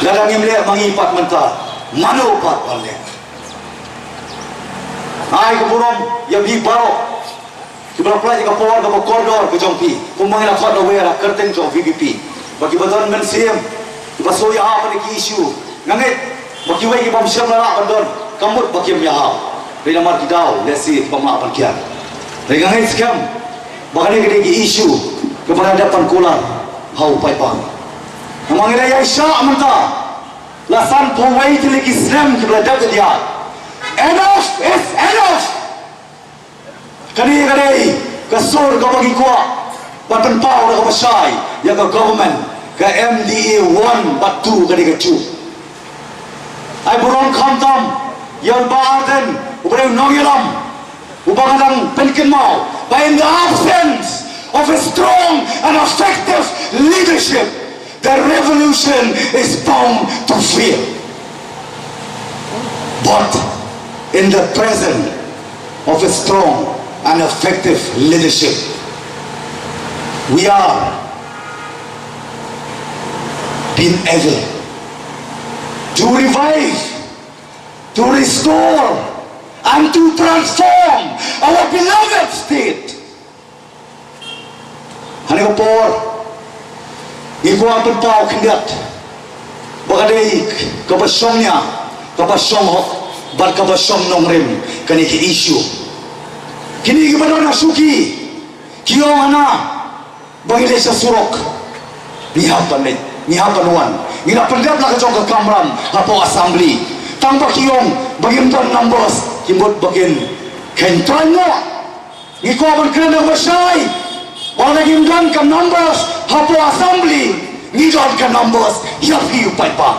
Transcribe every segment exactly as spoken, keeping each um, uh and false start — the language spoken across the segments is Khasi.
Lada ngim leh ma ngi pat mynta, mano pat ban leh? Ai ka burom ïa phi baroh kiba la pynlait ïa ka por kaba kordor ka jong phi, kumba ngi la khot da wer ha kyrteng jong VPP, ba kiba don mynsiem kiba shu ïahap ïa ki issue. Nga ngeit ba kiwei ki bym shym la lah ban don, ka mut ba kim ïahap. Dei namar ki daw lehse ki bym lah ban kiar. Dei nga ngeit skhem ba kane ka dei ka issue kaba la dep ban kular ha u paidbah. Namar ngi la ïaishah mynta la sanphew wei tylli ki snem kiba la dep ïa. Enough is enough. Kane ka dei ka sur kaba ngi kwah ban pynpaw da kaba shai ïa ka government, ka MDA one bad two ka dei ka juh. Ai burom khamtam ïa u Bah Ardent, uba dei u nongïalam, uba nga dang pynkynmaw ba in the absence of a strong and effective leadership, the revolution is bound to fail. But in the presence of a strong and effective leadership, we are being able to revive, to restore, and to transform our beloved state. Ha kane ka por ngi kwah pynpaw khyndiat ba ka dei kaba shong nia, kaba shong hok bad kaba shong nongrim kane ka issue. Kine kiba don ha shuki ki ong hana ba ngi leit sha surok. Ngi hap ban leit, ngi hap ban wan. Ngi la pyndep la ka jong ka kamram hapoh assembly. Tang ba ki ong ba ngim don numbers, ki mut ba kin khein toiñ noh. Ngi kwah ban kren da kaba shai ba lada ngim don ka numbers hapoh assembly, ngi don ka numbers ïa phi u paidbah.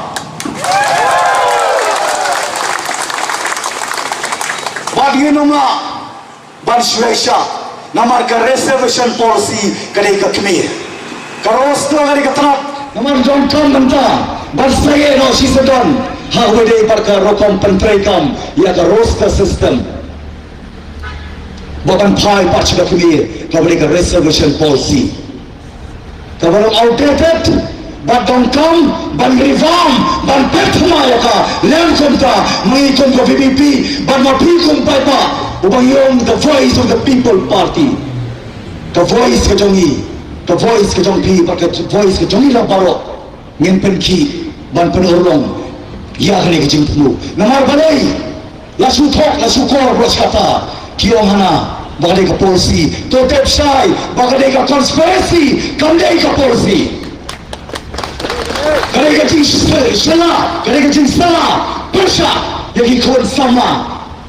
Bad ngin ym lah ban shu ïaishah namar ka reservation policy ka dei ka kmie. Ka roster ka dei ka tnat. Namar donkam mynta ban sa ïeh noh shisha don ha kaba dei bad ka rukom pyntreikam ïa ka roster system. Ba ban phai pat sha ka kmie kaba dei ka reservation policy kaba long outdated, bad donkam ban revamp, ban peit thymmai ïa ka. Lem kumta ma ngi kum ka VPP bad ma phi kum paidbah, uba ngi ong the Voice of the People Party. Ka voice ka jong ngi, ka voice ka jong phi bad ka voice ka jong ngi la baroh, ngin pynkhih ban pynurlong ïa kane ka jingthmu. Namar balei? La shu thok, la shu kor baroh shi katta. Ki ong hana ba ka dei ka policy. To tip shai ba ka dei ka conspiracy, kam dei ka policy. Ka dei ka jingshala, ka dei ka jingshala pyrshah ïa ki khun samla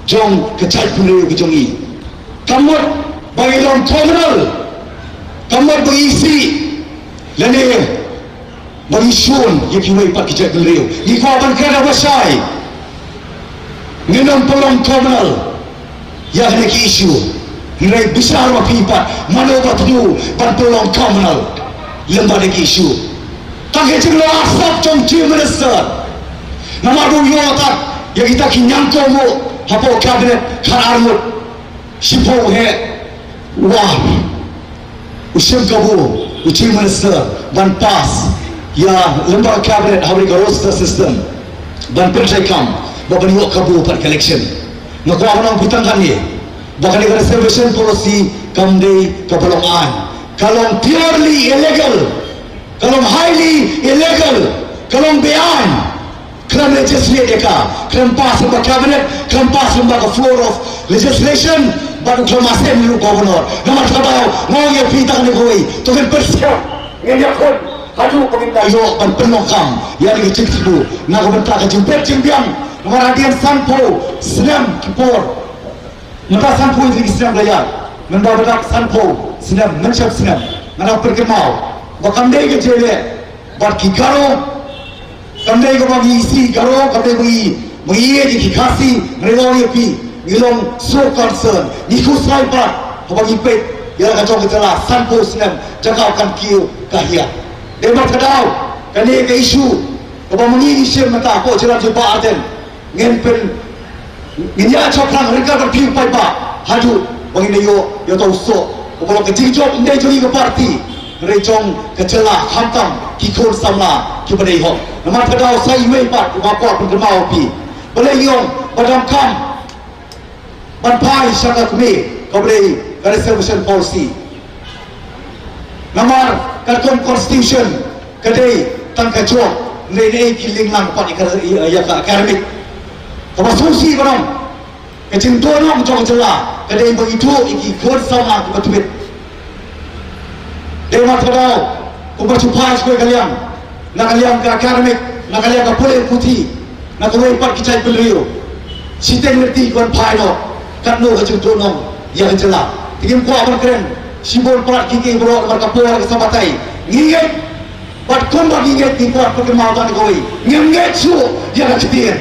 jong ka jaitbynriew ka jong ngi. Ka mut ba ngi long communal, ka mut ba ngi isih lane ba ngi shun ïa kiwei pat ki jaitbynriew. Ngi kwah ban kren da kaba shai. Ngin ym pynlong communal ïa kine ki issue. Hynrei bishar ma phi pat mano ba thmu ban pynlong communal lem bad kine ki issue. Tang ka jinglong arsap jong Chief Minister. Namar ba u ïoh tad ïa kita ki ñiangkong hapoh cabinet khatar ngut. Shiphew heh u ar u shim kabu u Chief Minister ban pass ïa lem bad ka cabinet ha kawei ka roster system ban pyntreikam ba ban ïoh kabu pat ka election. Nga kwah ban ong beit tang kane ba kane ka reservation policy kam dei kaba long aiñ, ka long purely illegal, ka long highly illegal, ka long beaiñ. Khlem legislate ïa ka, khlem pass lyngba cabinet, khlem pass lyngba ka floor of legislation, bad u khlem ascend ïa u governor. Namar kata nga ong ïa phi tang ne kawei, to ngin pyrshang, ngin ïakhun haduh ba ngin da ïoh ban pynlong kam ïa kane ka jingthmu na ka bynta ka jingbit jingbiang. Namar hadien sanphew snem ki por, mynta sanphew tylli ki snem la ïaid, mynta ba dap sanphew snem, mynshem snem, nga dang pynkynmaw ba kam dei ka jingeh bad ki Garo. Kam dei kaba ngi isih Garo, kam dei ba ngi, ba ngi ïeit ïa ki Khasi. Nga ong ïa phi, ngi long so concern, ngi khuslai pat haba ngi peit ïa la ka jong ka jylla sanphew snem jaka kan kiew ka hiar. Dei bad ka daw kane ka issue kaba ma ngi ngi shim mynta hapoh jylla jong u Bah Ardent. Ngin pyn, ngin ïa shaphrang ryngkat bad phi u paidbah haduh ba ngin ïoh ïa uta u soh uba long ka jingjop ym dei jong ngi ka party, hynrei jong ka jylla, khamtam ki khun samla kiba dei hok. Namar ka daw sa iwei pat uba kwah pynkynmaw ïa phi. Balei ngi ong ba donkam ban phai sha ka kmie kaba dei ka reservation policy. Namar katkum constitution ka dei tang ka jop, ne ne ki ling lang pat ïa ka, ïa ka academic. Kaba sngewsih ba nong ka jingduh nong jong ka jylla ka dei ba ngi duh ïa ki khun samla kiba tbit. Dei ma ka daw kumba shu phai sha ka liang, na ka liang ka academic, na ka liang ka pule puthi, na kawei pat ki jait bynriew. Shiteng lynti ki wan phai noh, katno ka jingduh nong ïa ka jylla. Te ngim kwah ban kren shibun palat ki ki baroh namar ka por ka sa batai. Ngi ngeit bad kumba ngi ngeit ngi kwah pynkynmaw tang kawei. Ngim ngeit shuh ïa ka ktien,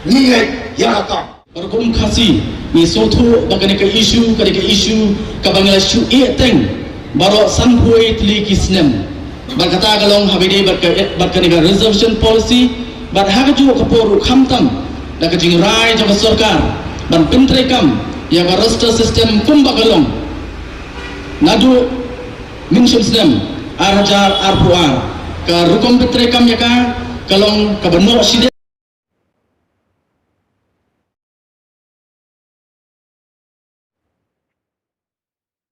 ngi ngeit ïa ka kam. Ka rukom Khasi ngi sngewthuh ba kane ka issue ka dei ka issue kaba ngi la shu ïeh teng baroh sanphew tylli ki snem. Bad kata ka long haba ïadei bad ka, bad kane ka reservation policy, bad ha kajuh ka por ruh khamtam da ka jingrai jong ka sorkar ban pyntreikam ïa ka roster system kumba ka long. Naduh mynshwa snem ar hajar arphew ar ka rukom pyntreikam ïa ka ka long kaba noh shadien.